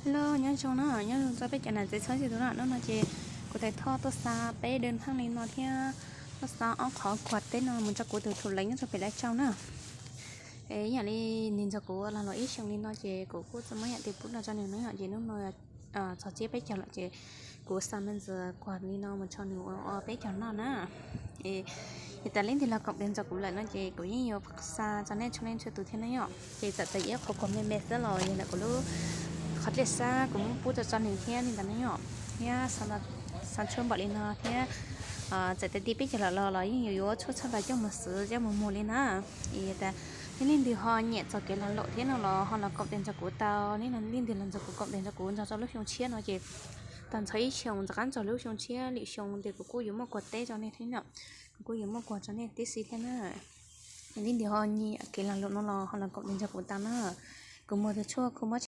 Hello, nyob zoo na, nyob zoo txog peb cov nam txiv txhua leej txhua tus na. Hnub no ces kuv tau thov tuaj xa peb dawb ntag li no thiab tuaj xa ob qhov quà Tết no mus rau kuv tus tub ntxawm nyob rau pem Lai Châu na. Ib yam li nws nrog kuv los ib xyoos li no ces kuv kuj txawm muab yam twg pub rau nws na yom. Ces hnub no txog tsiab peb caug lawm ces kuv xa me ntsis quà li no mus rau nws ua peb caug noj na. Es yog tias leej twg los koom tes nrog kuv lawm no ces kuv yeej yuav xa rau nej txhua leej txhua tus thiab na yom. Ces txawm tias ib qhov quà me me xwb los yog ntawm kuv lub qhov dej xab kuv muab pub rau nws thiab li ntawd na yom. Thiab xa tshuaj npaum li no thiab txawm tias txog peb caug lawm los los yeej yuav yuav tshuaj txhawb nqa coj mus xwb coj mus muag li na. Es yog tias nej leej twg ho nyiam txog kev lag luam thiab no los ho los koom tes nrog kuv tau, nej leej twg los nrog kuv koom tes nrog kuv nrog rau lub xyoo tshiab no ces tag nrho ib xyoos rov qab txog lub xyoo tshiab lwm xyoo ces kuv kuj yuav muaj quà Tết rau nej thiab no. Kuv kuj yuav muaj quà rau nej tib si thiab na. Leej twg ho nyiam kev lag luam no los ho los koom tes nrog kuv tau na. Kuv muag tus tshuaj kuv muab